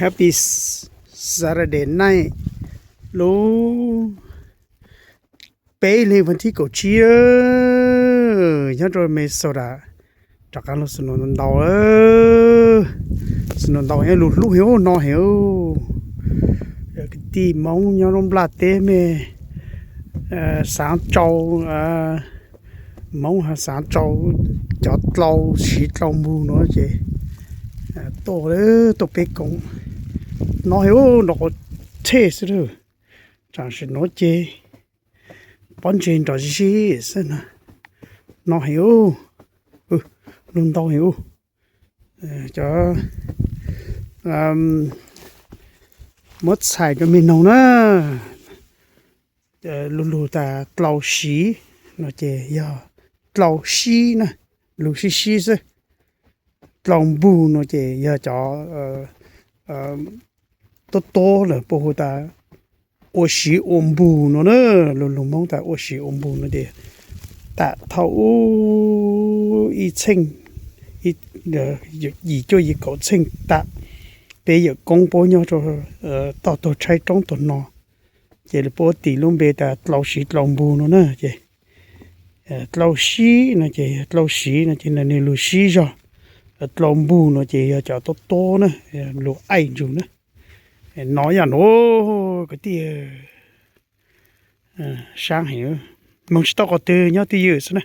Happy Saturday night, lub peb hli vas thib kaum tsib, nyob rau Minnesota, rov qab los snow ntau, snow ntau heev, lug hlub heev no heev. Kwv tij Hmoob nyob lub nplaj teb mej, xaav tsau, Hmoob xaav tsau cov dlau siv dlau npug no ces tuaj, tuaj peb koom no heev, nrov quav tshej xwb, tsaam sim nuav ces pob ntseg nrov zig zig xwb na, no heev, lug ntau heev. Cov muab txhais rau mej noog na, lug lug tas dlau siv no ces yog dlau sib na, lug sib sib xwb. Dlau npug no ces yog cov tuab tuab lawm puab hu tas ua siv ua npug no na. Lug lug Hmoob tas ua siv ua npug no ces tam thaum ub ib txheej, yim cuaj yim kaum txheej tam, peb yawm koob puab nyob rau toj tuag tshaib roob tuag no, ces lawv puab tis lub npe tas dlau siv dlau npug no na ces dlau sib no ces, dlau siv no ces nwg lug sib zog, dlau npug no ces yog cov tuab tuab na, lug aim ntsug na. No yog nuav kwv tij, saab heev, moog tsis tau qhov twg, nyob twj ywm xwb na.